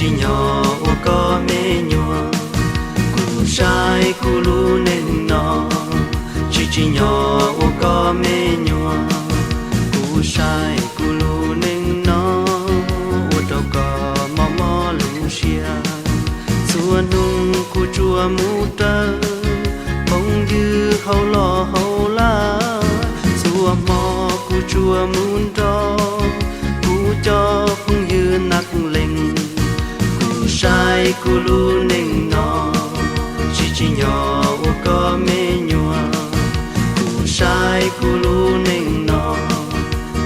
tsim nyog ua koj me nyuam. Kuv saib kuv lub neej no, tsis tsim nyog ua koj me nyuam. Kuv saib kuv lub neej no, ua rau koj mob mob lub siab. Txhua hnub kuv tsuas mus raws phooj ywg hauv loj hauv laj, txhua hmo kuv tsuas mus nrog kuv cov phooj ywg nab leeg. Kuv saib kuv lub neej no, tsis tsim nyog ua koj me nyuam. Kuv saib kuv lub neej no,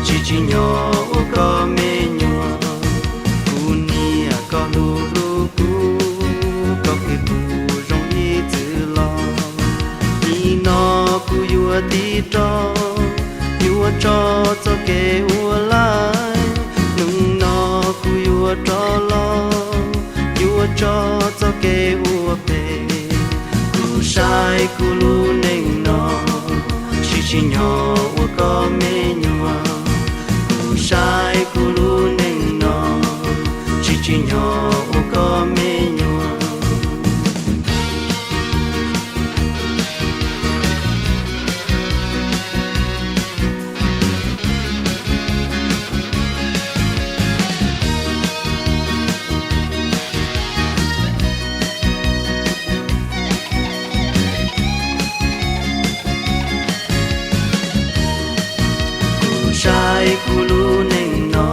tsis tsim nyog ua koj me nyuam. Kuv niam koj hlub hlub kuv, koj qhwv kuv zoo ib txwm los. Nim no kuv yuav tig rov, yuav tso txoj kev ua laib. Hnub no kuv yuav rov los, yuav tso txoj kev ua phem. Kuv saib kuv lub neej no, tsis tsim nyog ua koj me nyuam. Kuv saib kuv lub neej no, tsis tsim nyog ua koj me nyuam. Kuv saib kuv lub neej no,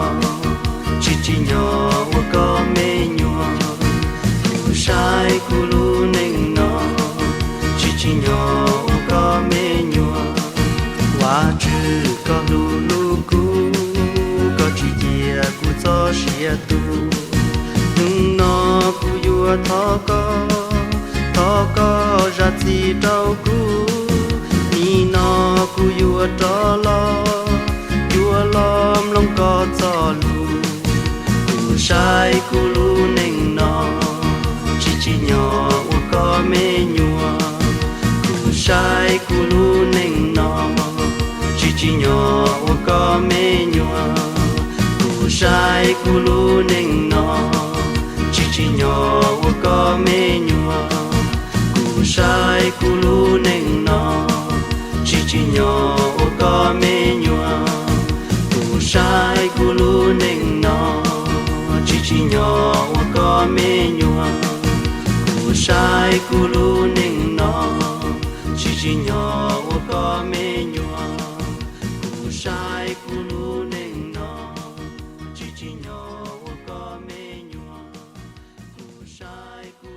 tsis tsim nyog ua koj me nyuam. Kuv saib kuv lub neej no, tsis tsim nyog ua koj me nyuam. Vajtswv koj hlub hlub kuv, koj tsis cia kuv txoj sia tu. Hnub no kuv yuav thov koj, thov koj zam txim rau kuv. Nim no kuv yuav rov los, yuav los mloog koj txoj lus. Kuv saib kuv lub neej no, tsis tsim nyog ua koj me nyuam. Kuv saib kuv lub neej no, tsis tsim nyog ua koj me nyuam. Kuv saib kuv lub neej no, tsis tsim nyog ua koj me nyuam. Kuv saib kuv lub neej no, tsis tsim nyog ua koj me nyuam. Kuv saib kuv lub neej no, tsis tsim nyog ua koj me nyuam. Kuv saib kuv lub neej no, tsis tsim nyog ua koj me nyuam. Kuv saib kuv lub neej no, tsis tsim nyog ua koj me nyuam. Kuv saib kuv